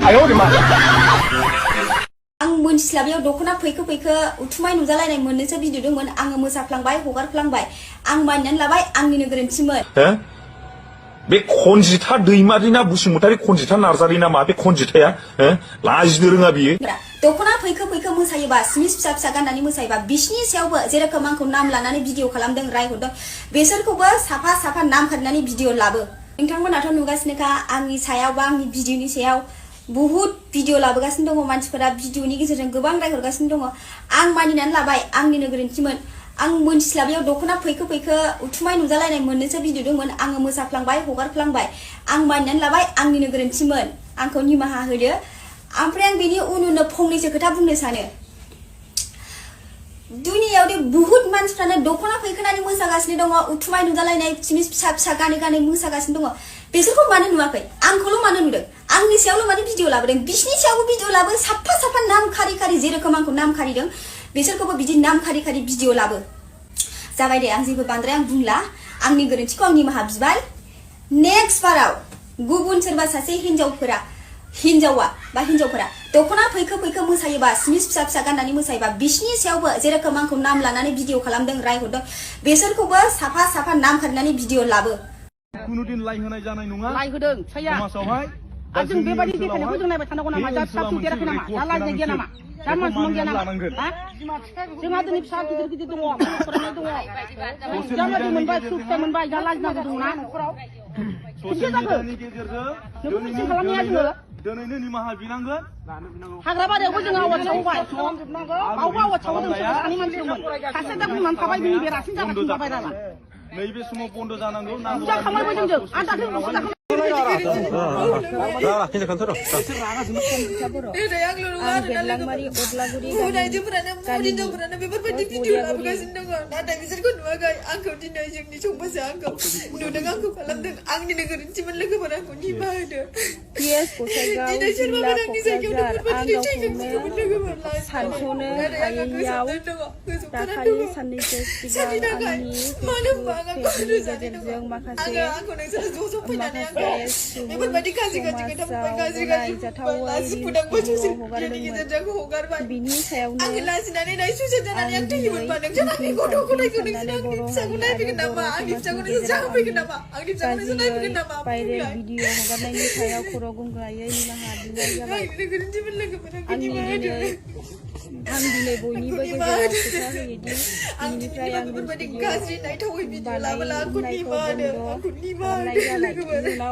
哎呦我的妈！आं मोनथिस्लाबियाव दख'ना फैखो उथुमाय नुजालायनाय मोननैसो भिडिअ दंमोन आङो मोसाफ्लांबाय हगारफ्लांबाय आं मानिनानै लाबाय आंनिनो गोरोन्थिमोन बे खनजिथा दैमारिना बसुमतारी खनजिथा नार्जारी नामा बे खनजिथाया लाजिनो रोङा बियो दख'ना फैखो मोसायोबा स्मिस फिसा गाननानै मोसायोबा बिसिनि सायावबो जेरोखोम आंखौ नाम लानानै भिडिअ खालामदों रायहरदों बेसोरखौबो साफा नाम खारिनानै भिडिअ लाबो नोंथांमोनाथ' नुगासिनोखा आंनि सायाव बा आंनि भिडिअनि सायाव बहुत भिडिअ लाबोगासिनो दङ मानसिफोरा भिडिअनि गेजेरजों गोबां रायहरगासिनो दङ आं मानिनानै लाबाय आंनिनो गोरोन्थिमोन आं मोनथिस्लाबियाव दख'ना फैखो उथुमाय नुजालायनाय मोननैसो भिडिअ दंमोन आङो मोसाफ्लांबाय हगारफ्लांबाय आं मानिनानै लाबाय आंनिनो गोरोन्थिमोन आंखौ निमाहा होदो ओमफ्राय आं बेनि उन फंनैसो खोथा बुंनो सानो दुनियाव दे बहुत मानसिफ्रानो दख'ना फैखोनानै मोसागासिनो दङ उथुमाय नुजालायनाय सिमिस फिसा गानै मोसागासिनो दङ बेसोरखौ मानो नुवाखै आंखौल' मानो नुदों आंनि सायावल' माने भिडिअ लाबोदों बिसिनि सायावबो भिडिअ लाबो साफा नाम खारि जेरोखोम आंखौ नाम खारिदों बिसोरखौबो बिदि नाम खारि भिडिअ लाबो जाबाय दे आं जेबो बांद्राय आं बुंला आंनि गोरोन्थिखौ आं निमाहा बिबाय नेक्स्ट बाराव गुबुन सोरबा सासे हिनजावफोरा दख'ना फैखो मोसायोबा स्मिस फिसा गाननानै मोसायोबा बिसिनि सायावबो जेरोखोम आंखौ नाम लानानै भिडिअ खालामदों रायहरदों बेसोरखौबो साफा नाम खारिनानै भिडिअ लाबो कुनुदिन लाइ होनाय जानाय नङा लाइ होदों साया समाजावहाय जों बेबायदि देखायनायखौ जों नायबाय थानांगौ नामा दा फिसा देराखै नामा दा लाजिनाय गैया नामा दा मानसिमोन गैया नामा जोंहा दिनै फिसा गिदिर दङ फरायनाय दङ जामादि मोनबाय फिथाइ मोनबाय दा लाजिनांगौ दङना न'खराव ससियेल मिडियानि गेजेरजों दिनैनो निमाहा बिनांगोन हाग्रा बारियावबो जों आवाज सावबाय आवाज सावो जों सानै मानसि दंमोन सासे दा बुंनानै थाबाय बिनि बेरासिन जागासिनो थाबाय दाना नैबे समाव बन्द जानांगौ ना जाखांबायबो जोंजों आं दाख्लै बुस्थु जाखांबाय बेफोरबायदि भिडिअ लाबोगासिनो दङ नाथाय बिसोरखौ नुवाखै आंखौ दिनै जोंनि समाजा आंखौ नुदों आंखौ खालामदों आंनिनो गोरोन्थिमोन लोगोफोर आंखौ निमाहा होदो दिनै सोरबाफोर आंनि जायगायाव बेफोरबायदि थैदोंमोन लोगोफोर सानस'नो हायैयाव दाखालि साननैसो सिगां आंनि गेजेरजों माखासे बेफोरबायदि गाज्रि गनायजाथावै हगारदोंमोन बिनि सायावनो आं लाजिनानै नाय सुइसाइड जानानै आं थैयोमोनबा नोंसोर आंनि गथ' गथायखौ नोंसोर आंनि फिसाखौ नायफैगोन नामा आंनि फिसाखौ नोंसोर जाहोफैगोन नामा आंनि फिसाखौ नोंसोर नायफैगोन नामा भाइरेल भिडिअ हगारनायनि सायाव खर' गंग्रायै निमाहा बिनाय जाबाय आं दिनै बयनिबो गेजेराव खोथा होयोदि दिनैनिफ्राय आं गाज्रि नायथावै भिडिअ लाबोला आंखौ निमाहा होदो आंखौ निमाहा होदो